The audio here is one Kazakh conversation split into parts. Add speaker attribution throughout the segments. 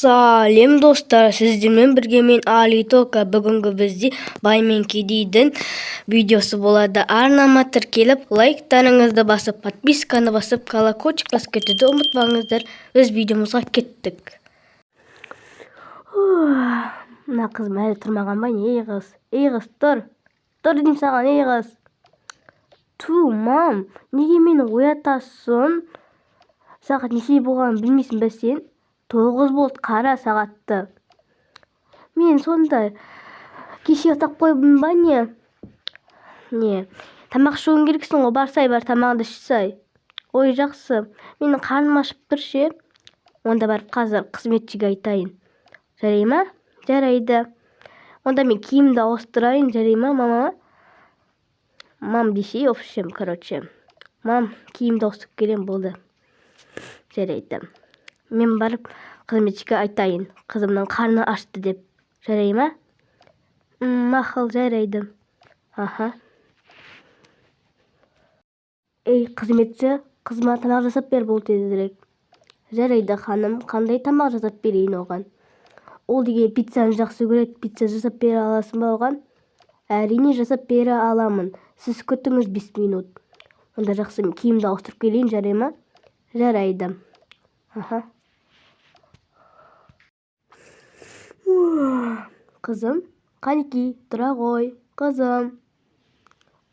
Speaker 1: Сәлем, достар! Сіздермен бірге мен, Али Тока. Бүгінгі бізде бай мен кедейдің видеосы болады. Арнама тіркеліп, лайктарыңызды басып, подписканы басып, колокольчик басып кетуді ұмытпаңыздар. Біз видеомызға кеттік. Мына қызым әлі тұрмаған ба не? Ей, қыз, ей, қыз, тұр, тұр деймін саған, ей, қыз! Ту, мам, неге мені оятасың? Сағат неше болғанын білмейсің бе сен? 9 болды, қара сағатты. Мен сонда кеше ұйықтап қойдым ба, не? Не, тамақ ішуің керексің ғой, барсай, бар, тамағыңды ішсай. Ой, жақсы, менің қарным ашып тұр ше. Онда барып қазір қызметшіге айтайын, жарай ма? Жарайды. Онда мен киімімді ауыстырайын, жарай ма, мама? Мам десе, в общем, короче, мам, киімді ауыстырып келемін. Болды, жарайды. Мен барып қызметшіге айтайын, қызымның қарны ашты деп, жарай ма? Мақұл, жарайды. Аха. Ей, қызметші, қызыма тамақ жасап бер, бол тезірек. Жарайды, ханым. Қандай тамақ жасап берейін оған? Ол деген пиццаны жақсы көреді. Пицца жасап бере аласың ба оған? Әрине, жасап бере аламын. Сіз күтіңіз 5 минут. Онда жақсы, мен киімді ауыстырып келейін, жарай ма? Жарайды. Аха. Қызым, қанеки, тұра ғой, қызым.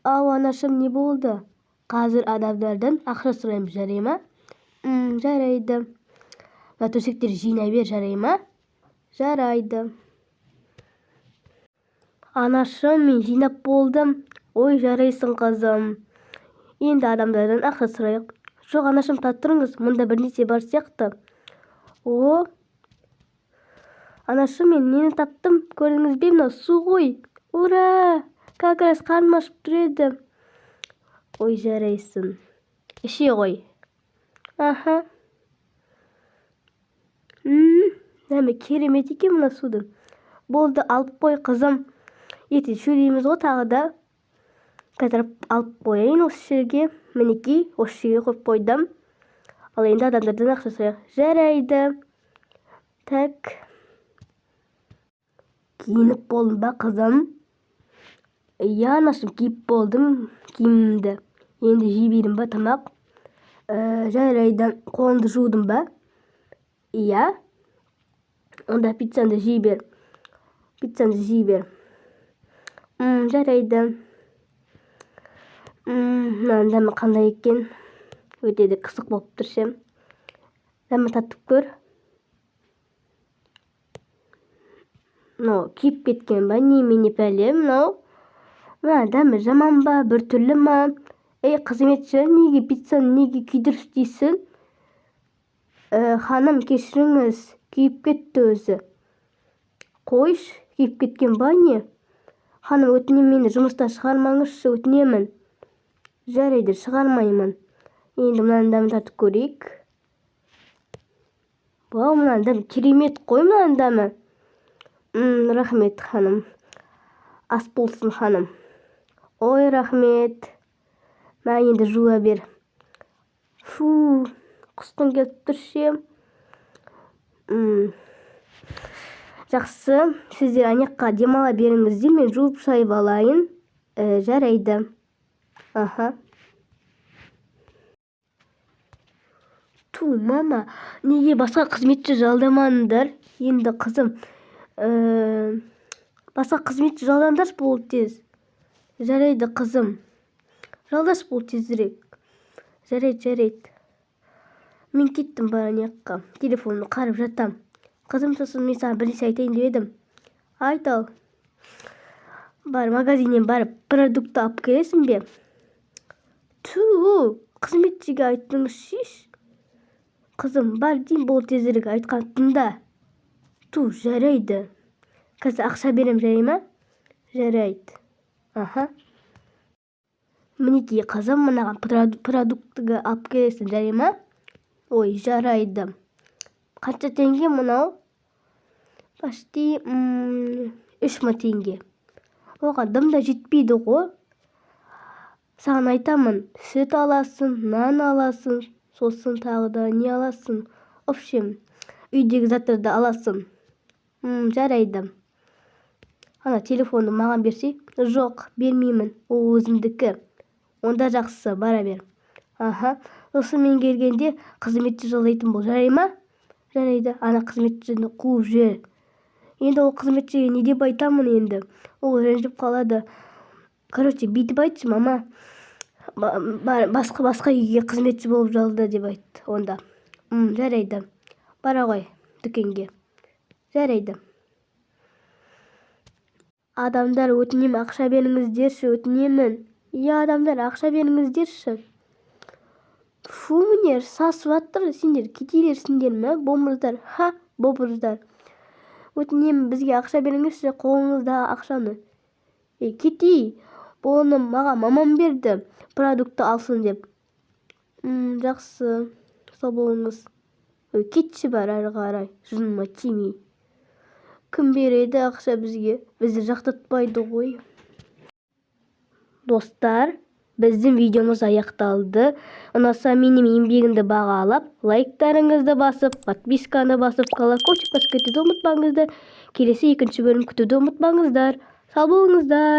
Speaker 1: Ау, анашым, не болды? Қазір адамдардан ақша сұраймыз, жарай ма? Жарайды. Мына төсектерді жинай бер, жарай ма? Жарайды, анашым, мен жинап болдым. Ой, жарайсың, қызым. Енді адамдардан ақша сұрайық. Жоқ, анашым, тұра тұрыңыз, мұнда бірнәрсе бар сияқты. О, анашым, мен нені таптым, көрдіңіз бе? Мынау су ғой! Ура! Как раз қарным ашып тұр еді. Ой, жарайсың, іше ғой. Аха. Дәмі керемет екен мына судың. Болды, алып қой, қызым. Ертең сөйлейміз ғой тағы да. Қазір алып қояйын осы жерге. Мінекей, осы жерге қойып қойдым. Ал енді адамдардан ақша сұрайық. Жарайды. Так, киініп болдың ба, қызым? Иә, анашым, киіп болдым киімімді. Енді жей берейін ба тамақ? Жарайды. Қолыңды жудың ба? Иә. Онда пиццаңды жей бер, пиццаңды жей бер. Жарайды. Мынаның дәмі қандай екен? Өте де қысық болып тұр ше. Дәмі татып көр. Мынау күйіп кеткен ба, немене, пәле мынау? Мына дәмі жаман ба, біртүрлі ма? Ей, қызметші, неге пиццаны неге күйдіріп істейсің? Ханым, кешіріңіз, күйіп кетті өзі. Қойшы, күйіп кеткен ба, не? Ханым, өтінемін, мені жұмыстан шығармаңызшы, өтінемін. Жарайды, шығармаймын. Енді мынаның дәмін татып көрейік. Вау, мынаның дәмі керемет қой, мынаның дәмі. Рахмет, ханым. Ас болсын, ханым. Ой, рахмет. Мә, енді жуа бер. Фу, құсқым келіп тұр ше. Жақсы, сіздер ана жаққа демала беріңіздер, мен жуып шайып алайын. Жарайды. Аха. Ту, мама, неге басқа қызметші жалдамадыңдар енді? Қызым, басқа қызметші жалдаңдаршы, болды тез. Жарайды, қызым. Жалдашы, бол тезірек. Жарайды, жарайды. Мен кеттім бар ана жаққа, телефонымды қарап жатам. Қызым, сосын мен саған бір нәрсе айтайын деп едім. Айт. Ал, бар, магазиннен барып продукт алып келесің бе? Ту, қызметшіге айтыңызшы. Қызым, бар деймін, бол тезірек, айтқан тыңда. Ту, жарайды. Қазір ақша беремін, жарай ма? Жарайды. Аха. Мінекей, қызым, мынаған продуктіге алып келесің, жарай ма? Ой, жарайды. Қанша теңге мынау? Почти 3000 теңге. Оған дым да жетпейді ғой. Саған айтамын, сүт аласың, нан аласың, сосын тағы да не аласың, в общем, Үйдегі заттарды аласың. Жарайды. Ана телефонды маған берсе. Жоқ, бермеймін, ол өзімдікі. Онда жақсы, бара бер. Аха, сосын мен келгенде қызметші жалдайтын бол, жарай ма? Жарайды. Ана қызметшіні қуып жібер. Енді ол қызметшіге не деп айтамын енді? Ол ренжіп қалады. Короче, бүйтіп айтшы: мама басқа үйге қызметші болып жалды деп айт онда. Жарайды, бара ғой дүкенге. Жарайды. Адамдар, өтінемін, ақша беріңіздерші, өтінемін. Иә, адамдар, ақша беріңіздерші. Фу, міне, сасып жатыр. Сендер кедейлерсіңдер ме, бомждар? Ха, бомждар, өтінемін, бізге ақша беріңізші, қолыңыздағы ақшаны. Ей, кетей, бұны маған мамам берді, продукты алсын деп. Жақсы, сау болыңыз. Ой, кетші, бар әрі қарай, жыныма тимей. Кім береді ақша бізге? Бізді жақтатпайды ғой. Достар, біздің видеомыз аяқталды. Ұнаса, менің еңбегімді бағалап, лайктарыңызды басып, подписканы басып, колокольчик басып кетуді ұмытпаңыздар. Келесі екінші бөлім күтуді ұмытпаңыздар. Сау болыңыздар.